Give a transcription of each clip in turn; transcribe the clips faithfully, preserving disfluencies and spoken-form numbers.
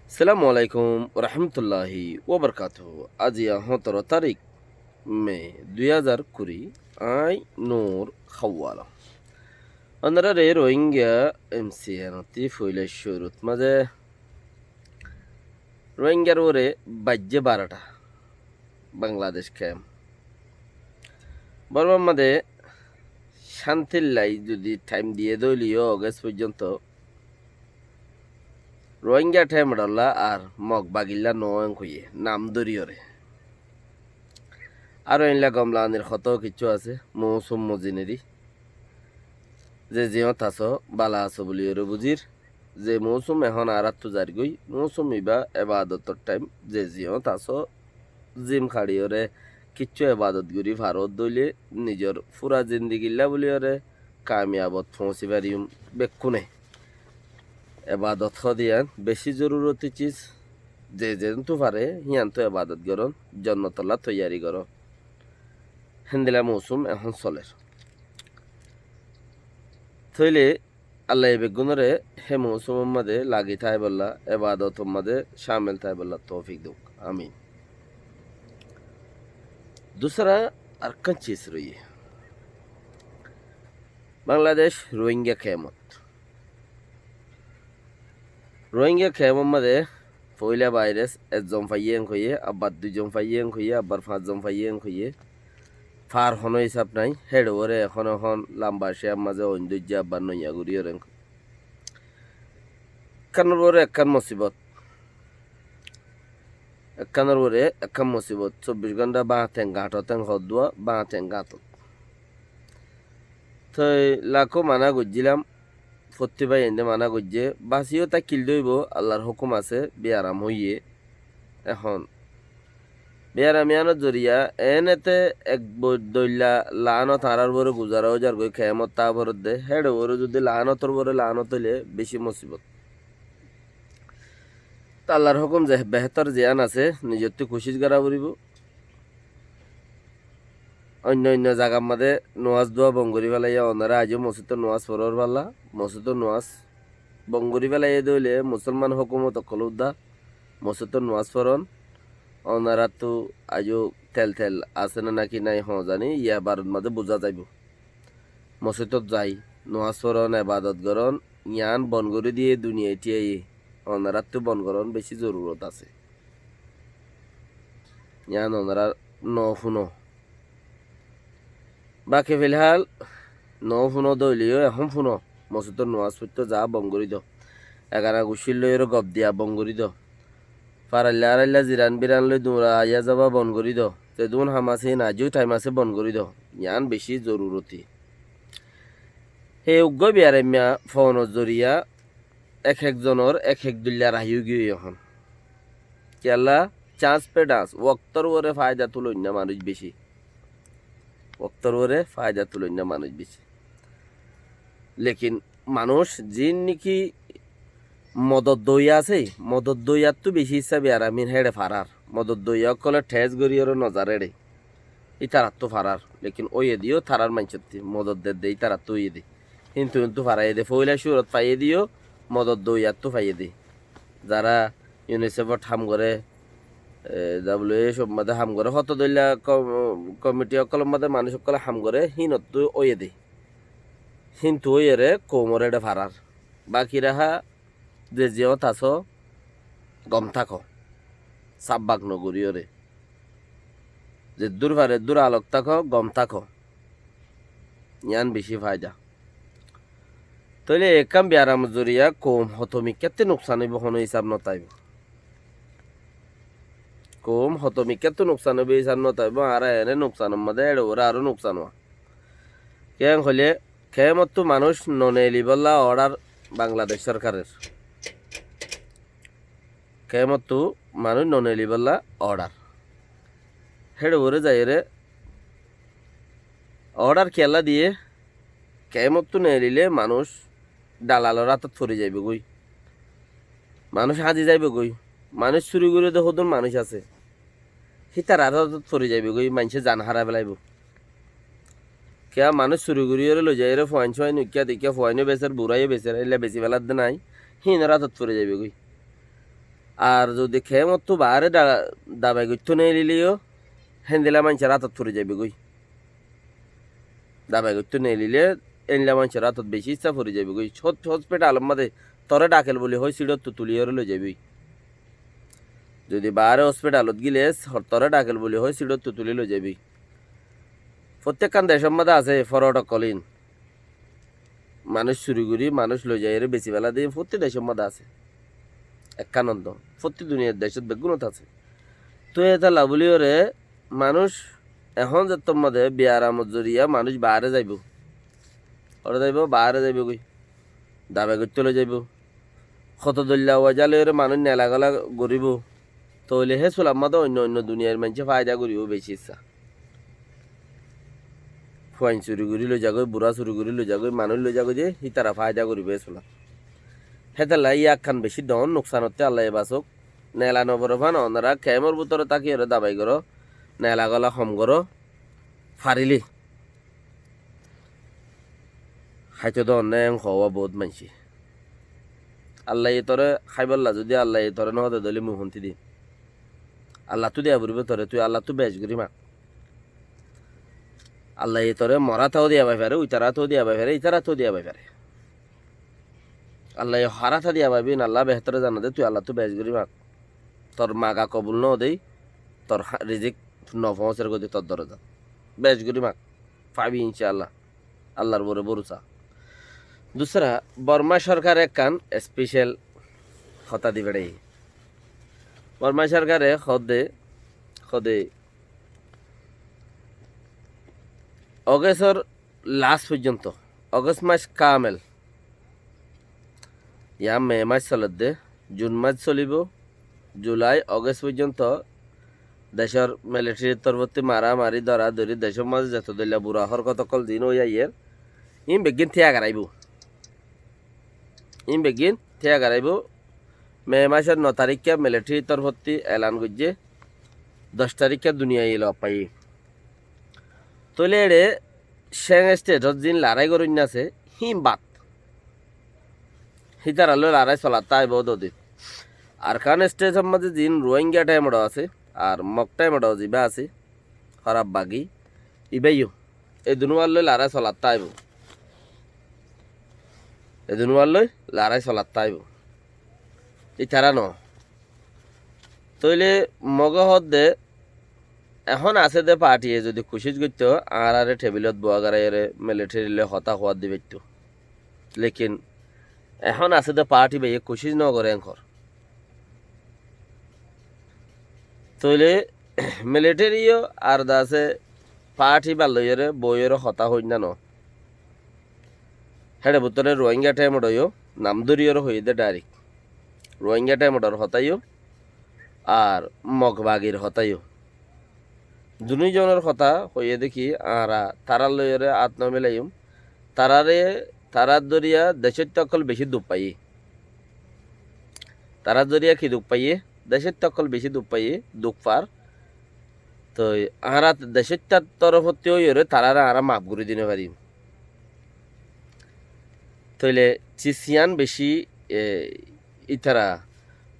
Assalamu alaikum warahmatulláhi wabarakátuhu. Aijja hóñtoro tarík me dui házar kuri, añí Nur Hawala. Ónorare Rohingya M C N ottú foila cúrut mazé Rohingyar uore baijjé barota Bangladec kemp. Bormar mazé cántir lai zodi thaim diyé dóile yó Ogust foijjonto Rohingya thaim dholla ar Mog bagilla no óen hoiyé nam dóriyóre. Aró eilla gom laganir hotá kiccú asé, mousum mozin eri. Ze ziyót asó, bála asó buliyóre buzir. Ze mousum ehón añáráttu zairgói, mousum ibá ebadotor thaim. Ze ziyót asó, zim haçiyóre, kiccú ebadot gorí faró dóile, nizor fura zindigilla buliyóre, kamiyabot foóñsi fariyum bekkúne. Ebadot hoó de yián beci zoruroti ciz, ze zeéntu fare, híantu ebadot gorón, jonnotolla toiyari gorón. Héndilla mousum ehón soler. Tóile Allaye beggúnore hé mousumor mazé lagi táibolla, ebadotor mazé camil táibolla toufik douk. Amin. Dusra arekkán ciz roiyé. Bangladec Rohingya kemp ot. Rohingya kemp or mazé foila bairas ekzon faiyé en hoiyé, abbar duizon faiyé en hoiyé, abbar fañszon faiyé en hoiyé. Far honó isab nai, héçe uore ehón ehón lamba ciyar mazé oin dóijje abbar noiya gorí ore en hoiyé. Ekkánor uore ekkán mosibot. Ekkánor uore ekkán mosibot. Sobbic gonta báñt en gañtot en hoddúa, báñt en gañtot. Toi lakó mana goijjílam, fottí bái ende mana goijjé, basiyó táikkil dóibo, Allar hókum asé, biyaram óiye. Ehón biyaram yiánor zoriya, enete ek bo-, doilla laánot añárar uore guzara ói zargói, kemp ot táa foredde, héçe uore zodi laánotor uore laánot óile beci mosibot. Tó Allar hókum ze behétor ziyán asé, nizottú kucíc gorá foribó. Oinno oinno zagar mazé nomás dua bon gorí félaiye, onora aijjó mosjidot nomás forór falla, mosjidot nomás bon gorí félaiye dóile, musolman hókumot ókkol uddá mosjidot nomás foron, onoráttu aijjó tel tel asé né náki nai hoó zani, yá barot mazé buzá zaibo. Mosjidot zai, nomás foron, ebadot goron, yián bon gorí diyé duniyai thíyaye, onoráttu bon goron beci zorurot asé. Yián onora no fúno. Baki filhál no fúno dóileyó ehón fúno. Mosjidot nomás foitto za bon gorí do. Egana guccíl loiyóre gof diya bon gorí do. Farailla arailla ziran biran loi duñra aiya zaba bon gorí do. Zedún ham asé hín aijjó thaim asé bon gorí do. Yián beci zoruroti. Hé uggúa biyaraimma foonor zoriya ek ek zonor ek ek dóilla rahi óigiyoi ehón. Kiyólla? Cans pe dhans, woktór uore faida tuloinna manúic beci. Woktór uore faida tuloinna manúic beci. Lekin manúic ziín niki modot doi asé, modot doiyattu beci issá biyaramin héçe farar. Modot doiya ókkolé thes goríyoré nozar éçe. Ítarattú farar, lekin óiye de yó tarár maincótti modot dedde ítarattú óiye de. Híntu híntu faraiyé de, foóila cúrot faiyé de yó modot doiyattu faiyé de. Zará UNICEF ot ham goré, e, WHO ot mazé ham goré, hoto dóilla ko-, komiti ókkolor mazé manúic ókkole ham goré, hínottú óiye de. Híntu óiyeré koumor éçe farar. Baki raha ze ziyót asó, gom táko. Sábbak nogoríyoré. Zeddúr fare eddúr alok táko, gom táko. Yián bicí faida. Tóile ekkán biyaramor zoriya koum hoto mikkátte nuksan óibo, honó isab notáibo. Koum hoto mikkátte nuksan óibo, isab notáibo, añára ene nuksanor mazé éçe uore aró nuksan óa. Kiyá hoilé, kempottú manúic noneelibólla odar Bangladec sorkarer. Kempottú manúic noneelibólla odar. Héçe uore zaiyóre odar kiyólla diyé, kempottú neelilé manúic dalalor átot fori zaibogói. Manúic háñdi zaibogói. Manúic suri gorí de hodún manúic asé. Hítarar átot fori zaibogói, maincé zan hárai félaibo. Kiyá manúic suri goríyoré loizaiyóre fuain suain uikká deikká fuaino beser, buráiyo beser, éilla besi féladde nái, híinor átot fori zaibogói. Ar zodi kemottu baáre da-, dabai goittó neelileyó, héndilla maincór átot fori zaibogói. Dabai goittó neelile, éndilla maincór átot beci issá fori zaibogói. Hos-, hospitalor mazé toré dhakel buli hoi siçottu tuliyóre loi zaiboi. Zodi baáre hospitalot gile, hor-, toré dhakel buli hoi siçottu tuli loi zaiboi. Fottíkkán decór mazé asé, forot ókkol ín. Manúic suri gorí, manúic loi zaiyóre besi fela de, fottí decór mazé asé. Ekkán ondó, fottí duniyar decót beggúnot asé. Toi étalla buliyóre manúic ehón zettór mazé biyaramor zoriya manúic baáre zaibou. Óre zaibou, baáre zaibogói. Dabai goittó loi zaibou. Hoto dóilla waja loiyóre manúic nela gola goríbou. Toile hé sular mazé oinno oinno duniyar maincé faida goríbou beci issá. Fuain suri gorí loi zagói, bura suri gorí loi zagói, manúic loi zagói de, ítara faida goríbou e sulat. Hétolla yá ekkán beci dhoóñr nuksanottú Allaye basók. Nela noforé fán, onora kemor bútore tákiyóre dabai goró, nela gola hom goró, farilé. Háito dóonne en hoówa boóut maincé. Allaye toré háibolla zodi Allaye toré nohó de dóile mui hontí dim. Allattú diya foribóu toré, tui Allattú bec gorí mak. Allaye toré morátau diya fai fare, uitarátau diya fai fare, itarattu diya fai fare. Allaye horátha diya faibo, ín Alla behétore zane de, tui Allattú bec gorí mak. Tor maga kobul noó dei, tor há-, rizik nofoóñser goi de tor dorozat. Bec gorí mak, faibi incá Allah. Allar uore bórusa. Dusára, Borma sorkare ekkán especel hotá di beçaiye. Borma sorkare hoó de, hoó de, Ogésor las foijjonto, Ogés mac kamel, yá Me mac soler de, Jun mac solibóu, Julai, Ogés foijjonto decór militerir torfóttu maramari, doradori, decór mazé zeto dóilla bura horkot ókkol ziín ói aiyér, ín beggín tíyag goráibou. Ín beggín tíyag goráibou. Me macór no tarikká militerir torfóttu elan goijjé, doc tarikká duniyaye lof faiyé. Tóile eçe Ceng Estetot ziín larái goróinna asé, híin bad. Hítarallói larái solattá aibóu dodin. Arkan Estetor mazé ziín Ruáinga thaimodho asé, ar Mok thaimodho zibá asé, hóraf bagi, ibáyó. E dunuwallói larái solattá aibóu. E dunuwallói larái solattá aibóu. Ítara noó. Tóile Moge hoódde, ehón asé dé paarthiye zodi kucíc goittóu, añáráre thebilót boóa goráiyeré militerilói hotá hoóaddi faittóu. Lekin ehón asé dé paarthi báiye kucíc nógoré enkor. Tóile militeri yó ar de asé paarthi ballóiyoré boóiyoré hotá hoóinna noó. Héçe bútore Ruáinga thaimodho yó nam dóriyoré hoiyé dé dhairik. Ruáinga thaimodhor hotá yó ar Mok bagir hotá yó. Dunúi zonor hotá hoiyé dé ki, añára tarár lóiyoré át nomilaiyum. Taráre, tarár dóriya decóitta ókkol bicí duk faiyé. Tarár dóriya ki duk faiyé? Decóitta ókkol bicí duk faiyé, duk far. Toi añára decóittar torofóttu óiyoré taráre añára maf gorí di nofarim. Tóile cis yían bicí, e, ítara,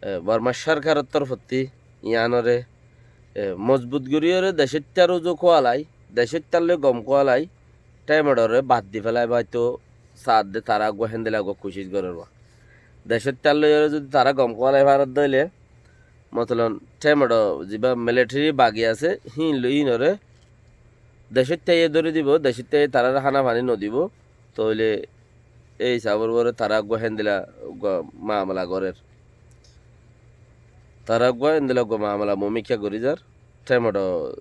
e, Bormar sorkaror torfóttu yíanoré, e, mozbut goríyoré decóittar uzu kúalai, decóittar lói gom kúalai, thaimodhoré bad di félai báito saádde tará eggúa héndilla eggúa kucíc gorér. Decóittar lóiyoré zodi tará gom kúalai faredde óile, motolon thaimodho zibá militeri bagi asé, híin lói híinoré decóittaye dóri dibou, decóittaye taráre hána faní nodibou, tóile éi hísabor uore tará eggúa héndilla eggúa mamela gorér. Tará eggúa héndilla eggúa mamela mumikká gorí zar, thaimodhor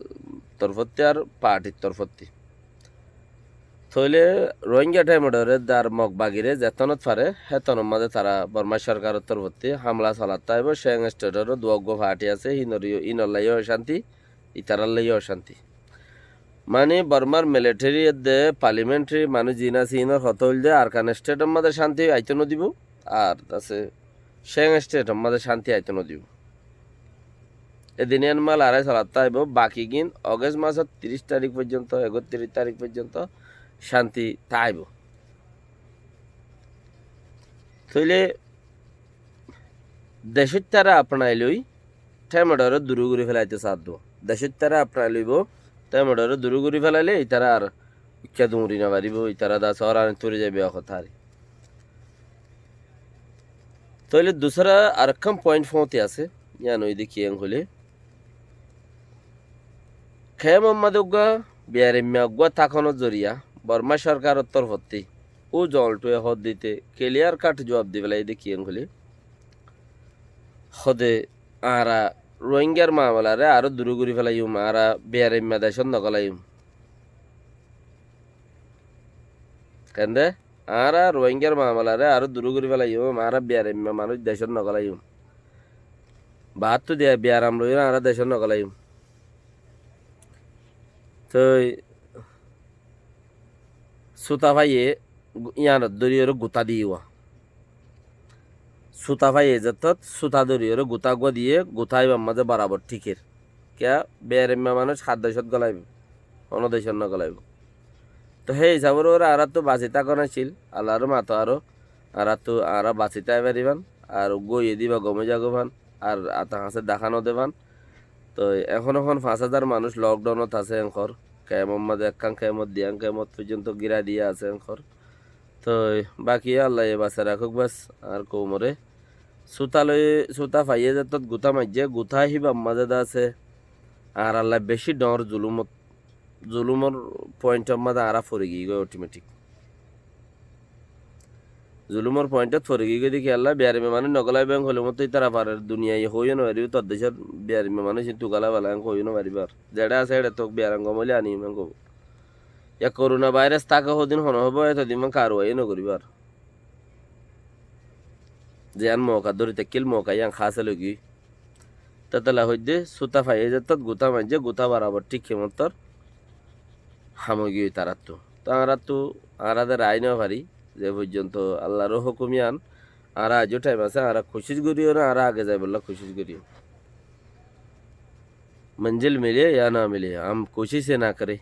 torfóttu ar paarthir torfóttu. Tóile Ruáinga thaimodhoré dar Mok bagiré zettónot fare, héttónor mazé tará Bormar sorkaror torfóttu hámela solattá aibóu, Ceng Estetoró duwá eggúa paarthi asé, híinor yó, híinolla yó ocánti, ítarallói yó ocánti. Mani Bormar militeri edde palimenteri manúic ziín asé, híinor hotá óilde Arkan Estetor mazé cánti aitó nodibóu, ar asé Ceng Estetor mazé cánti aitó nodibóu. E din yían mazé larái solattá aibóu, bakigín Ogés masór tiríc tarík foijjonto, ekottiríc tarík foijjonto cánti táibou. Tóile Decóittare afnai loi, thémedhoré duri gori felaito saáddo. Decóittare afnai loibo, thémedhoré duri gori felaile, itará ar ikká duñri nofaribó, itará dá sóoranit fori zaibo, e hotá ar. Tóile dusára arekkán point foóñti asé, yían óilde ki enkóile, K. Muhammode uggúa biyaraimma uggúa tákonor zoriya Bormá sorkaror torfottí, ó zoñltúe hoódde ite clear cut zuab di felaiyé de ki enkóile, hoóde añára Rohingyar mamalaré aró duri gori felaiyum, añára biyaraimma decót nogolaiyum. Kende? Añára Rohingyar mamalaré aró duri gori felaiyum, añára biyaraimma manúic decót nogolaiyum. Baáttu diya biyaram loiyóre añára decót nogolaiyum. Toi suta faiye gu-, yíanot dóriyoré gutá diyé uá. Suta faiye zettót suta dóriyoré gutá uggúa diyé, gutá íbar mazé borabor thíker. Kiyá, biyaraimma manúic hár decót golaibo, honó decót nogolaibo. Toi hé hisaboré añáráttu basi tákon accíl, Allaré mato aró, añáráttu añára basi tái faribán, ar uggúa óiye de íba gom ói zagói fán, ar ata hañsé deká nodé fán. Toi ehón ehón fañs házar manúic lockdownot asé enkór, kemor mazé ekkán kemot, diyán kemot foijjonto gíra diya asé enkór. Toi baki Allaye basai rakók bes añár koumoré. Suta loi, suta faiyé zettót gutá maijjé, gutá híbar mazé de asé. Añárallá bicí dhoóñr zulumot, zulumor pointor mazé añára fori giyí goi otometik. Zulumor pointot fori giyí goi de kiyólla, biyaraimma manúic nogolaibo en hoilé motto ítara farer, duniyaye hoóiyo nofaribó, tor decór biyaraimma manúic intu gala bala en hoóiyo nofaribó ar. Zeçé asé eçé tok biyaram gom óile anim en hoibó. Yá korona vairas táke hodin hone hoibó, etodin man karuwaiyo nogoríbo ar. Ziyán mouka dóri tákkil mouka yían hásil óigiyói. Tétolla hoiddé suta faiyé zettót gutá maijjé, gutá borabor thík hímottor ham óigiyói taráttu. Toi añáráttu, añára de raái nofarí, ze foijjonto Allaró hókum yían, añára aijjó thaim asé, añára kucíc goríyoré, añára age zaibollá kucíc goríyum. Menzil mile ya na mile, hum kucíc se na kare.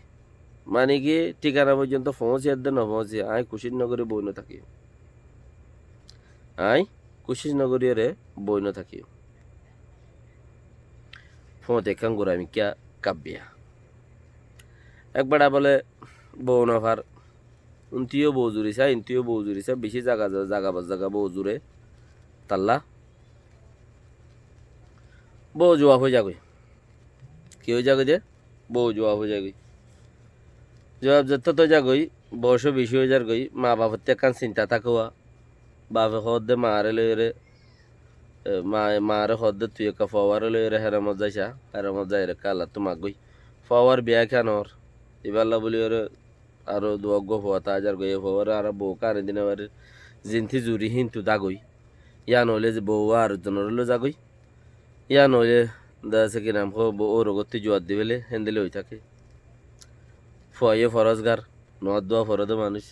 Mani ki, thíkana foijjonto foóñsi edde nofoóñsi, aññí kucíc nogorí boi notákiyum. Aññí kucíc nogoríyoré boi notákiyum. Foóñti ekkán gura mikká kabbiya. Ek beça bole bou nofar, untiyó bou zurisa, intiyó bou zurisa, bicí zaga, zaga bou zure, talla bou zuwab ói zagói. Ki ói zagói de? Bou zuwab ói zagói. Zuwab zettót ói zagói, boyos bicí ói zargói, maa bafottí ekkán sinta táke uá. Bafe hoódde maaré loiyóre, e, maa, maaré hoódde tui ekka fuaware loiyóre heremot zaisa, heremot zaiyóre ekka Allattú maggói. Fuawar biya kiyá noór? Ibálla bóliyóre aró duwa uggúa fua táizar goi, e fuawaré añára bou ká aní di nofarir. Zintí zuri híntu dagoi. Yá noóile ze bou ar zonoré loi zagoi. Yá noóile de asé ki nam hoó, bou óur gótti juwar di féle, héndilla ói táke. Fuaiyó forosgar, noór duwa forode manúic.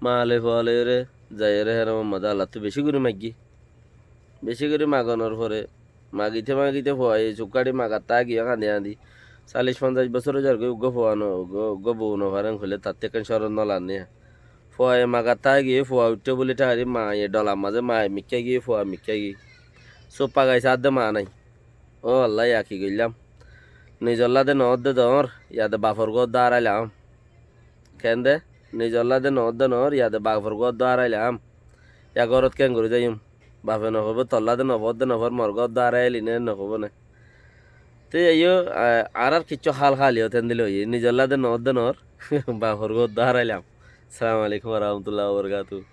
Maale fua loiyóre, zaiyóre heremor mazé Allattú bicí gorí maggí. Bicí gorí magonor fore, magite magite fuaye cukkáçi magattá giyé hañdi hañdi. Callic fonzaic bosór ói zargói, uggúa fua no, uggúa, uggúa bou nofaren hoilé tattú ekkán córon nolar niya. Fuaye magattá giyé, fua uiththó bóli thári, maye dholar mazé maye mikká giyé, fua mikká giyé. Sóp pagai saádde maa nái. Ó Allah, yá ki goillám? Nizollá de noódde doóñr, yá de bafor gúa dórailám. Kende? Nizollá de noódde noór, yá de bafor gúa dórailám. Yá górot kengorí zaiyum? Bafe nofoóibou, tollá de nofoódde nofór, mor gúa dóraili né nofoóibou né. Te yá yó, a-, añárár kiccú hál háliyot héndilla óiye, nizollá de noódde noór, bafor gúa dórailám. Assalamu alaikum wa rahmatullahi wa barakatuhu.